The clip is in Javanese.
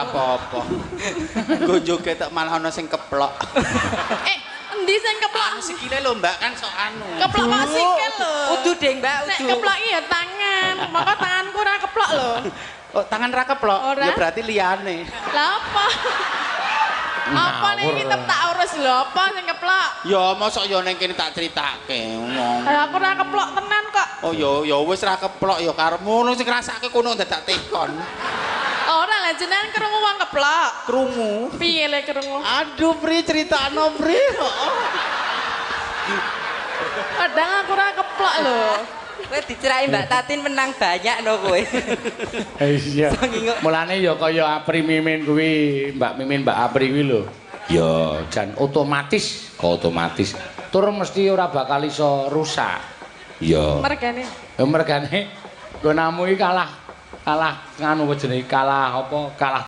Ora apa-apa. Nggo joget tok malah ana sing keplok. Eh, endi sing keplok? Anu sikile lho, Mbak, kan sok anu. Keplok kok sikil lho. Udu ding, Mbak, Nek udu. keplok iki ya tangan. Maka tanganku ora keplok lho. Oh, tangan ra keplok. Ora. Ya berarti liyane. Lah apa? Apa nih iki tetep tak urus lho, apa sing keplok? Ya mosok ya ning kene tak critake ngomong. Lah aku ora keplok tenan kok. Oh ya ya wis ra keplok ya karepmu ngono sing ngrasake kono dadak tekon. Ora lah jenengan krungu wong keplok. Krungu. Piye le krungu? Aduh Pri critakno Pri. Heeh. Kadang aku ora keplok lho. Kowe dicerai Mbak Tatin menang banyak no kowe. Iya. Mulane ya kaya Apri Mimin kuwi, Mbak Mimin Mbak Apri kuwi lho. Ya jan otomatis, otomatis. Tur mesti ora bakal iso rusak. Ya. Mergane. Ya mergane nggonamu iki kalah kalah nganu apa jenenge kalah apa kalah.